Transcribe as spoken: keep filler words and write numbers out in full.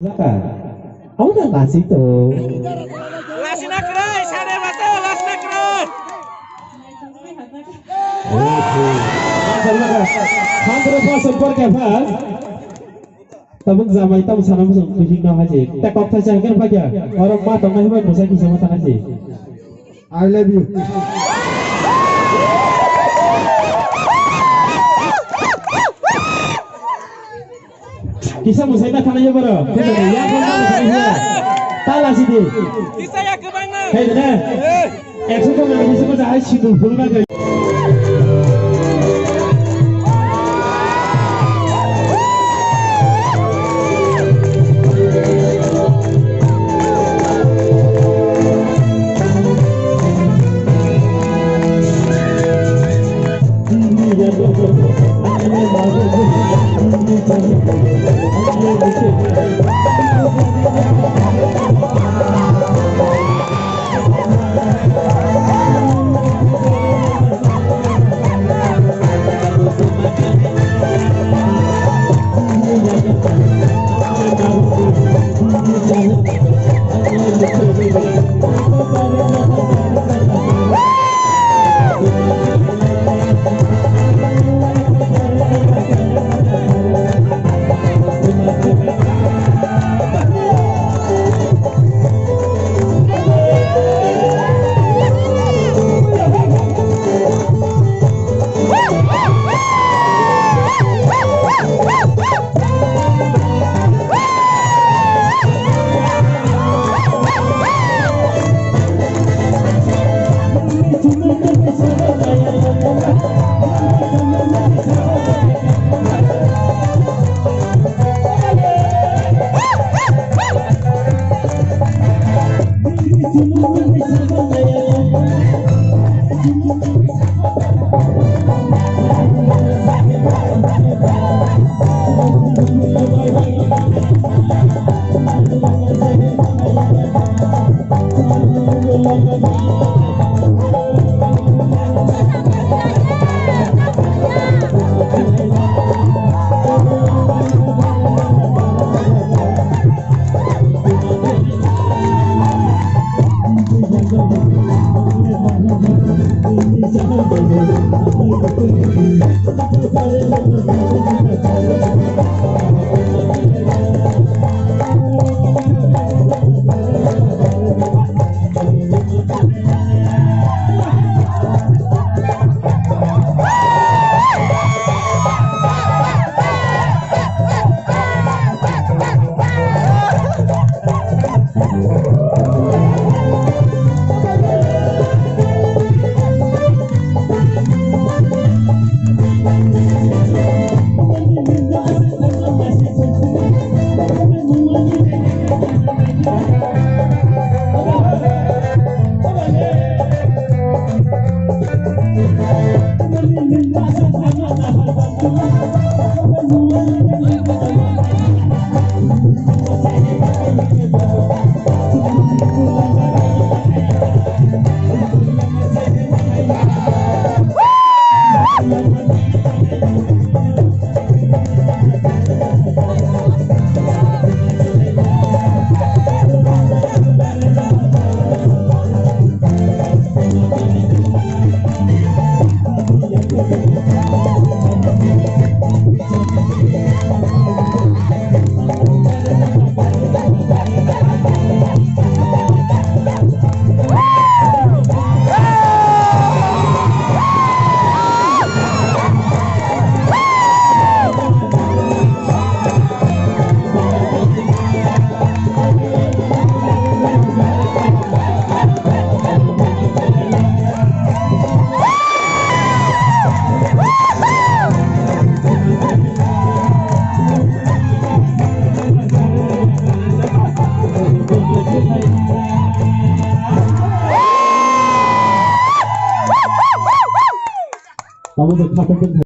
Jaka. Abo da lasi to. Lasi na kwrwi, sare bato, lasi na kwrwi. Hundred percent por khe phas. Tabuk jamai tamo sana bwswng kuching no haji. Ta kok thaisa hwnkhe phai kha. Oro ma tong nai bai bwsa kisa ma tang haji. I love you. Kisa musai na thana ya baro. Ya ko na musai ya. Tala sidi. Kisa ya kwbang na. Hai na. Ekso ko na kisa ko jahai sidul phul na. Tamo de khatung